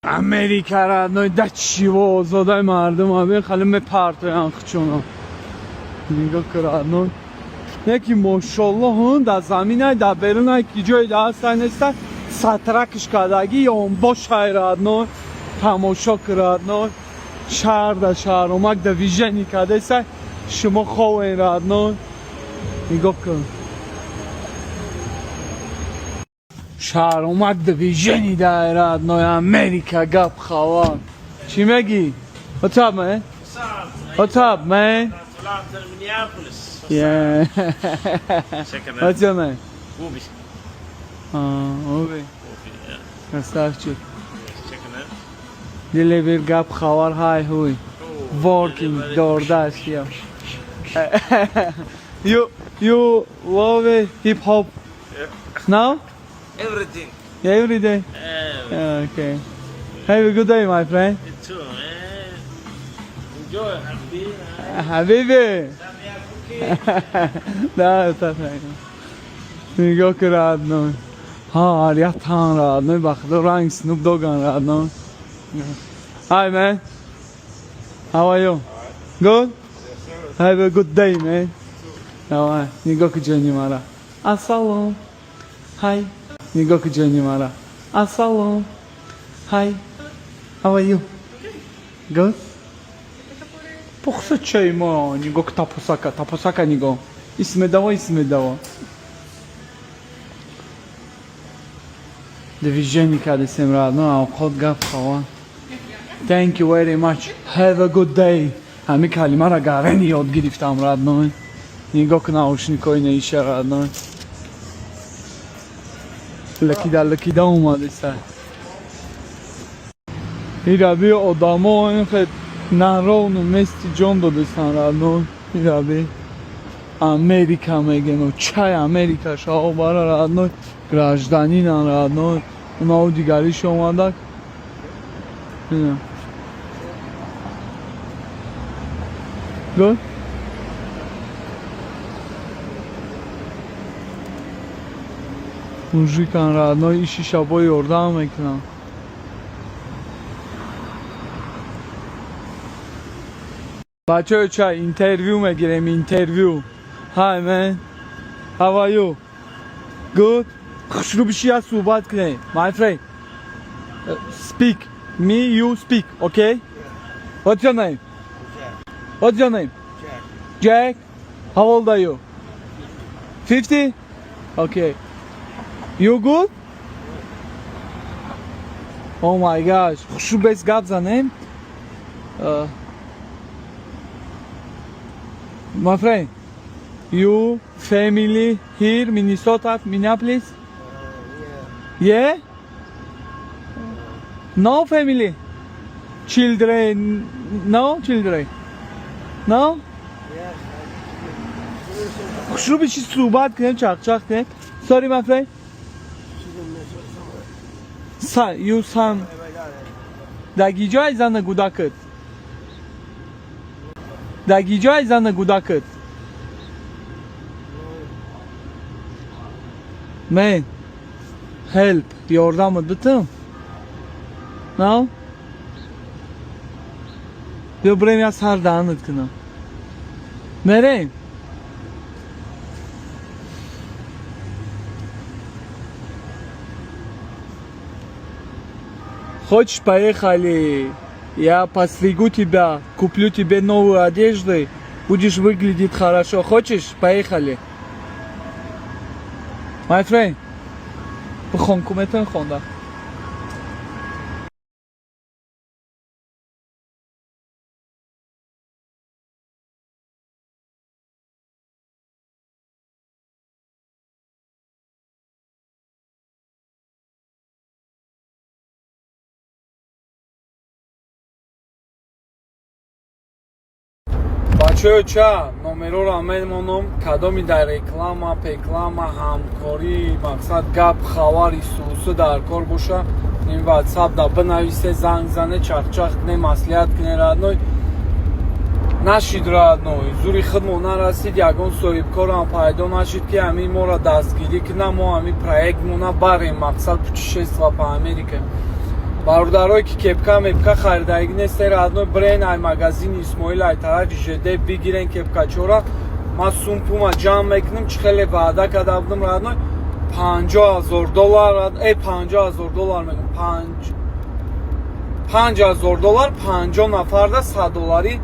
Америка, родной, да чего озодай мардум абин хали мепартоян хучоно. Нигоҳ ки, родной. Неки мошолло ҳун дар заминай, дар берунай, ки ҷои даҳастай нестай, сатракш кардагӣ ёнбошай, родной. Тамошо ки, родной. Шаҳр да шаҳр омак да движение кардесай, шумо ховен, родной. Нигоҳ кун. Шаҳр омак движение да, родной, Америка гап хавар. Чӣ мегӣ? What's up, man? What's up, man? Minneapolis. Yeah. Check it out. What's your name? Ruby. Obi. Ruby, yeah. Красавчик. Yes, check it out. Deliver гап хавар хай хуй. Oh, Working delivery. DoorDash, yeah. You love hip hop? Yeah. Now? Everything. Yeah, every day. Everything. Yeah, okay. Have a good day, my friend. You too, man. Enjoy. Happy. حبیبی. Да, нигоҳ ки, родной. Ҳа, ятан, родной, ба худо ранг Snoop Dogg родной. Hi, man. How are you? Good? Have a good day, man. Давай. Нигоҳ ки ҷони мара. Ассалом. Hi. Нигоҳ ки ҷони мара. Ассалом. Hi. How are you? Good? Пухса чай ма, нигоҳ ки тапусака, тапусака нигоҳ. Исмедаво, исмедаво. Движение кардесем, родной, авқот гап хава. Thank you very much. Have a good day. Ҳами калимаро гарени ёд гирифтам, родной. Нигоҳ ки наушникои неиша, родной. Лакида лакида омадеса. Ираби одамо ин хел на ровном месте ҷон додесан, родной. Ираби Америка мегено, чай Америка шао бара, родной, гражданинан, родной. Унау дигариш омадак. Ина. Good? Мужикан, родной, иши шабо ёрдам мекунам. Бачаҳо, чай интервю мегирем, интервю. Hi, man. How are you? Good? Хушрӯ биши я суҳбат кунем. My friend. Speak. Me, you speak, okay? What's your name? What's your name? Jack. Jack. How old are you? 50? Okay. You good? Oh my gosh. Хушрӯ бес гап занем. My friend, you family here, Minnesota, Minneapolis? Yeah. Yeah? No family? Children? No children? No? Yes. хушрӯ биши суҳбат кунем, чақчақ кунем. Sorry, my friend. She's in Minnesota somewhere. Son, you son. My daughter. Дагиҷои зана гудакат? Дагиҷои зана гудакат? Man, help, ёрдамат битам? No? Биё бирем я сар даҳанат кунам. Мерем? Хочешь, поехали? Я постригу тебя, куплю тебе новую одежду, будешь выглядеть хорошо. Хочешь? Поехали. My friend. Бихон куметон хонда. Бачаё, ча номероро мемонам, кадоми дар реклама, пеклама, ҳамкорӣ, мақсад гап хабари сусу дар кор боша, ин ватсап да бинависе, занг зане, чахчах кне, маслиҳат кне, родной. Нашид, родной, зури худмо нарасид, ягон соҳибкорам пайдо нашид, ки ҳамин моро дастгирӣ кина, мо ҳамин проектмона барем, мақсад путешество по Америка. Бародарое ки кепка мепка харидагӣ несте, родной, брен ай магазини Исмоил, ай тарафи ЖД бигирен кепкачора. Ман сум пума ҷамъ мекунем, чӣ хеле ваъда карда будам, родной, 50 000 доллар, 50 000 доллар мегӯм, 5000 доллар, 50 нафарда 100 долларӣ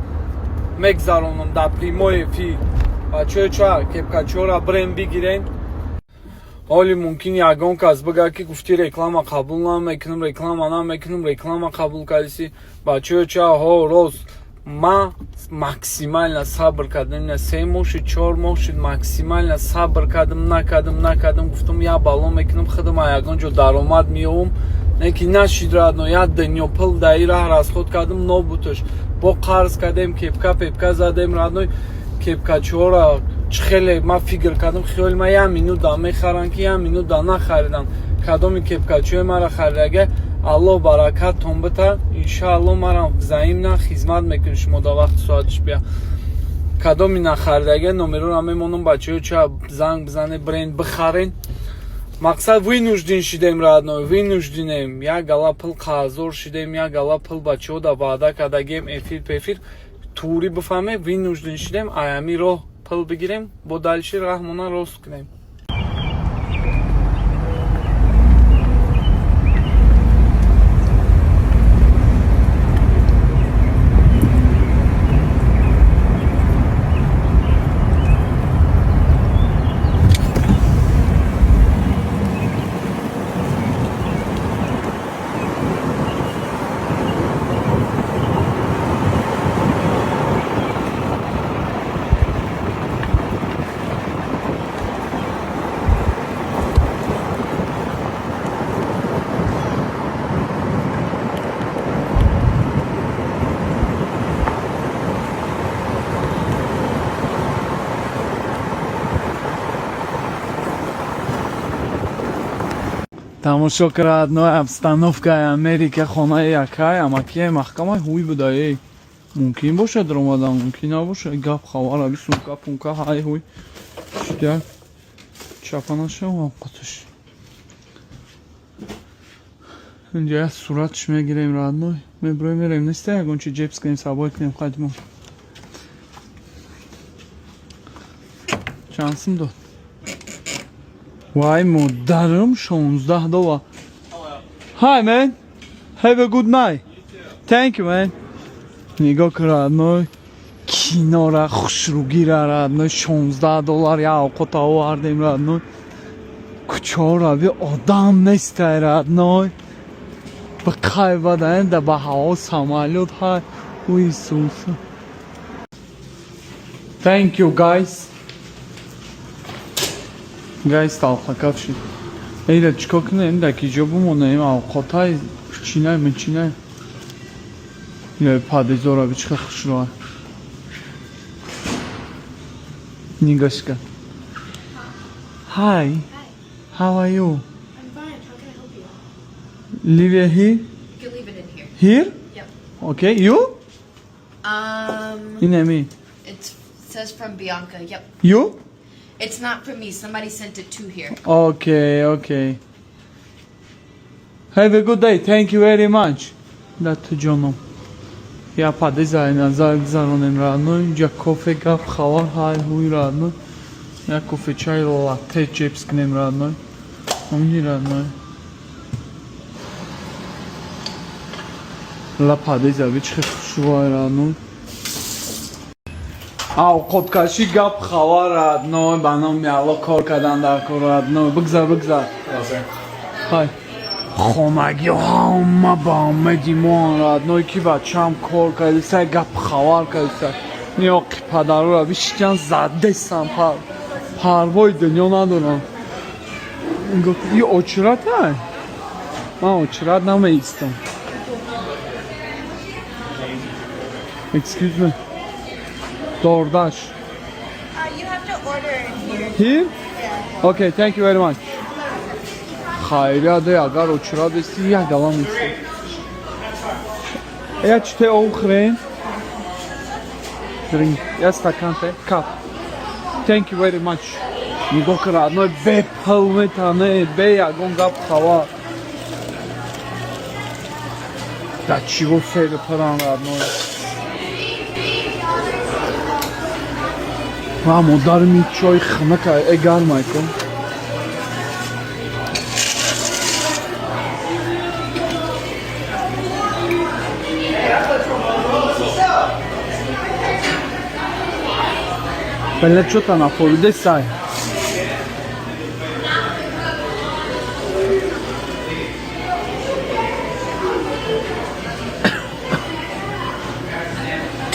мегзаронам дар прямой эфир. Бачаё, ча кепкачора брен бигирен. Ҳоли мумкин ягон кас бигӯяд, ки гуфтӣ реклама қабул намекунам, реклама намекунам, реклама қабул кардиси. Бачаё, ча, ҳо, рост, ман максимально сабр кардам, ина 3 моҳ шуд, 4 моҳ шуд, максимально сабр кардам, накардам, накардам, гуфтам як бало мекунам, худам ягон ҷо даромад меёвам, не ки нашид, родной, як дунё пул дар ин раҳ расход кардам, нобудш, бо қарз кардем, кепка пепка задем, родной. Кепкачиҳоро чӣ хеле ман фикр кардам, хиёли ман як минут мехаранд, ки як минут нахаридам. Кадоми кепкачиҳои маро харидага, Аллоҳ баракаттон бита, иншаалло марам взаимно хизмат мекунем шумо дар вақти соатиш бия. Кадоми нахаридага, номероро мемонам, бачаҳо, ча занг бизане, бренд бихарен. Мақсад, вынужден шидем, родной, вынужден ем, як гала пул қарздор шидем, як гала пул бачаҳо да ваъда кардагем, эфир пефир тури бифаҳме, вынужден шидем аями роҳ пул бигирем, бо дальше раҳмона рост кунем. Тамошо кард, но обстановка Америка, хонаи якай амакие маҳкамаи ҳуй буда. Эй, мумкин бошад омадан, мумкин набошад. Гап хабар аби сумка пумка ҳай ҳуй шидя чапа нашавам қаташ. Инҷа як суратш мегирем, родной, меброем, мерем, неста ягон чи ҷебс кунем, сабой кунем қадимо. Чанд сум дод? Вай, модарам, 16 доллар. Hi man, have a good night. Thank you, man. Нигоҳ кун, родной, кинора хушругира, родной, 16 доллар як овқот овардем, родной. Кӯчаҳоро би, одам нестай, родной. Бақай бадаен да ба ҳаво самолёт ҳай. Иисус. Thank you, guys. Guys, талхакав шид. Эйда чикор кунем? Да ки ҷо бимонем? Авқотай чинай мичинай. Ина падизора би, чӣ хушрӯа. Нигоҳ кун. Hi. How are you? I'm fine. How can I help you? Leave it here? You can leave it in here. Here? Yep. Okay, you? Инами. It says from Bianca. Yep. You? It's not from me. Somebody sent it to here. Okay. Have a good day. Thank you very much. Да ту ҷоном. Я падизай назар гузаронем, родной. Инҷа кофе, гап хабар ҳай ҳуй, родной. Як кофе чай латте чепс кунем, родной. Омни, родной. Ла падиза би, чӣ хушрӯай, родной. Авқоткашӣ, гап хабар, родной, ба номи Алло, кор кардан дар кор, родной. Бигзар, бигзар. Ҳай. Хонагӣ ҳама ба умеди мо, родной, ки бачаам кор кардисай, гап хабар кардисай. Ниёқи падарора бишичан задесам, парвои дунё надорам. И очередь ай? Ман очередь намеистам. Excuse me. DoorDash. You have to order in here. Here? Yeah. Okay, thank you very much. Хайрия де, агар очередь исти, як галам исти. Я чите об хрен. Drink. Я стакан те. Cup. Thank you very much. Нигоҳ кун, родной, бе пул метане, бе ягон гап хабар. Да чего серу паран, родной? Ва модарми чой хнака э гармай кун. Бела чота нафориде сай.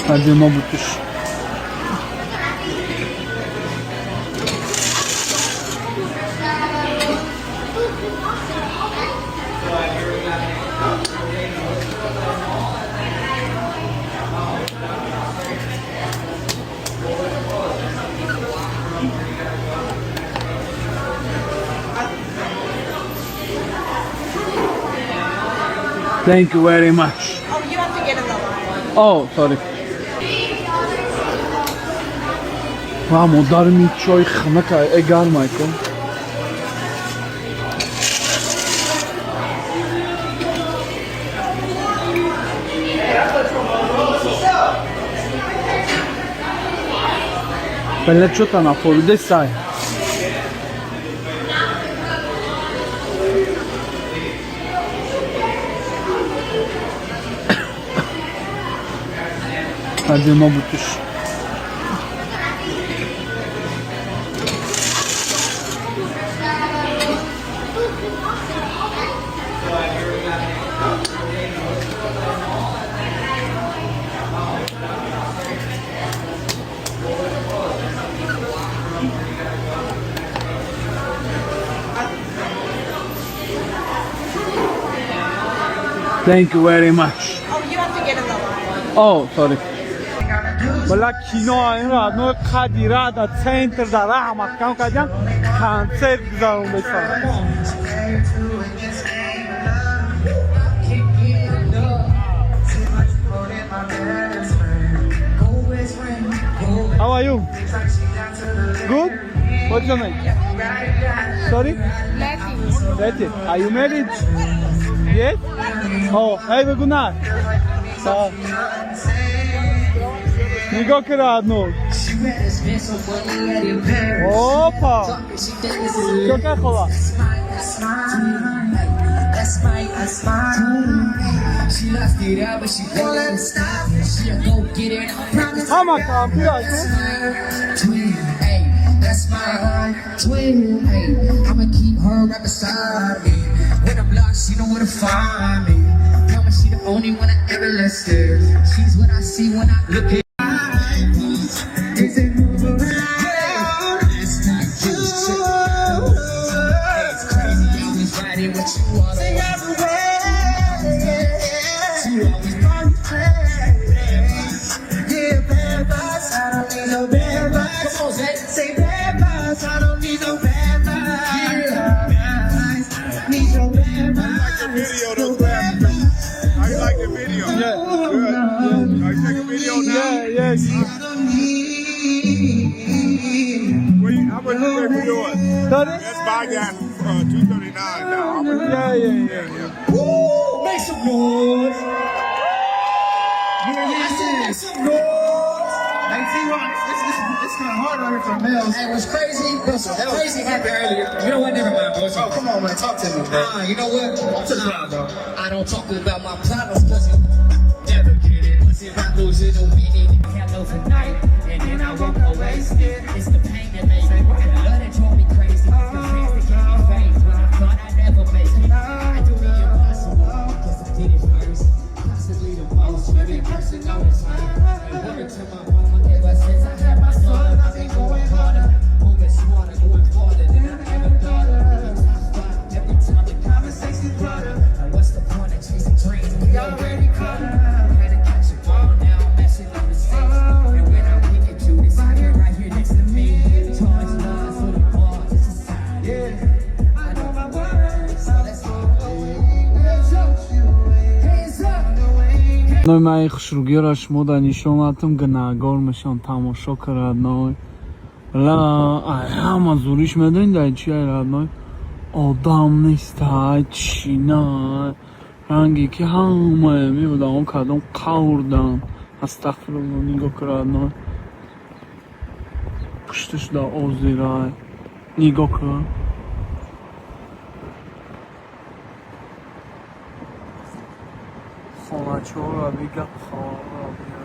Hadi нобутуш. Thank you very much. Oh, you have to get in the line. Oh, sorry. Ва модарми чой хнака э гармай кун. Бела чота нафориде сай. Hadi нобутуш. Thank you very much. Oh, you have to get in the line. Oh, sorry. Бала кино ин родной қадира да центр да раҳ маҳкам кардям, концерт гузарондесан. How are you? Good? What's your name? Sorry? Letty. Are you married? Yes? Oh, have a good night. Нигоҳ ки, родной. Опа! Чо хола? She lost it out, but she won't stop. She a go get it. Ҳама кампир. Twin, hey, that's my twin. Hey, I'ma keep her right beside me. When I'm lost, she know where to find me. Tell me she the only one I ever listed. She's what I see when I look at. Is it move around? That's not you. Hey, it's crazy. I was riding with you all the way. You always Yeah, bad vibes. I don't need no bad vibes. Come on, Zay. Say bad vibes. I don't need no bad vibes. Need your bad vibes. Video No those bad vibes. How you like the video? Yeah. Good. Are you taking video now? Yeah. I don't need. Where you, how much you pay for yours? Sorry? That's buy gas 239 now. How much? Yeah. Yeah. Woo! Make some noise. I said make some noise. Hey, T-Rock, it's kind of hard out here for males. Hey, what's crazy? Bro, something crazy happened earlier. You know what? Never mind, bro. Oh, come on, man. Talk to me, man. You know what? To the ground, bro. I don't talk about my problems cause you never get it. But if I lose it, don't mean it. Can't overnight, and then I woke up wasted. It's the pain that made me, the love that drove me crazy. The friends that gave me faith when I thought I'd never make it. I do the impossible, cause I did it first. Possibly the most driven person on this earth. And word to my mama, ever since I had my son, I've been going harder. Moving smarter, going farther than I ever thought of. Top five every time the conversation's brought up. Now what's the point of chasing dreams? We already caught up. Had to catch a ball, now I'm messing up the stakes. And when I pick at you, this here right here next to me. Charge lines for the bar, just a sign. Yeah. I know my words, so let's go. Hands up. Hands up. Ной, ман ин хушругиёро шумо да нишон дадам, гунаҳгор мешавам, тамошо ка, родной. Ла ай ҳама зуриш медонӣ дар чи, ай, родной, одам нест, ай чина. Ранге ки ҳамаи меодамо кардам қаврдан. Астағфирулло, нигоҳ кун, родной. Пушташ да озирай. Нигоҳ кун. Хоначора бигап, хора.